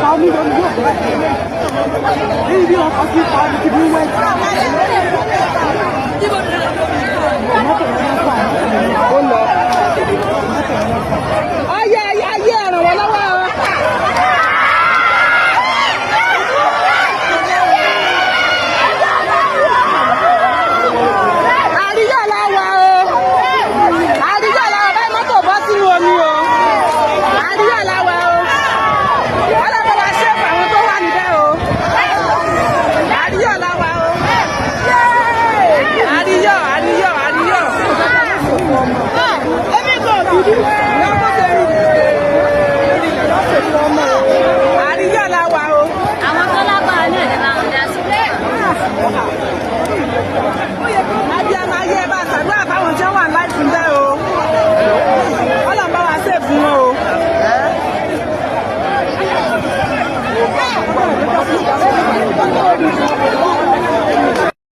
Pa omi lórí yóò bá ibi ọkọ̀ sí pa omi kìdí wẹ̀. Ó lọ.